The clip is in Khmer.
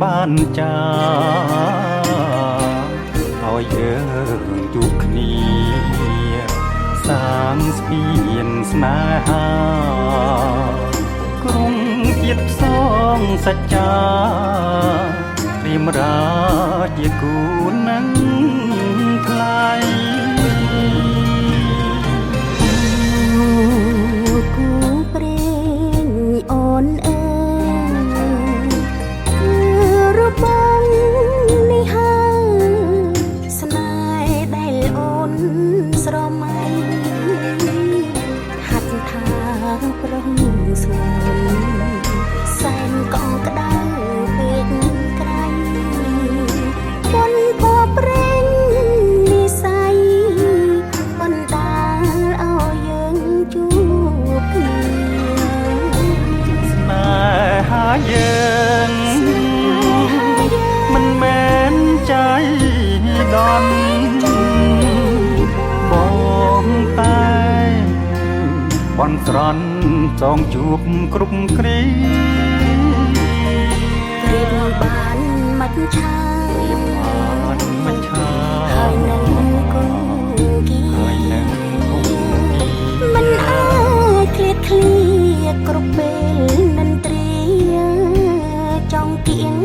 បានចាឲ្យយើងជួបគ្នាសាងស្ពានស្នេហាក្រុងជាតិផ្សងសច្ចាត្រៀមរាជាគូនឹងថ្លៃ គូព្រេងអូនអើយគឺរបងនេះហើយស្នេហ៍ដែលអូនស្រមៃហាត់ថាប្រុងស្ងួនសែនកងក្ដៅពេកក្រៃពុនពព្រេងនិស័យបណ្ដាលឲ្យយើងជួបគ្នា ស្នេហាយើងមិនមែនចៃដន្យបងតែបនស្រន់ចងជួបគ្រប់គ្រា ព្រៀបបានមច្ឆា បានមច្ឆា ហើយនឹងគងគី ហើយនឹងគងគី មិនអាចឃ្លាតឃ្លាគ្រប់ពេលនិន្ទ្រាចង់គៀង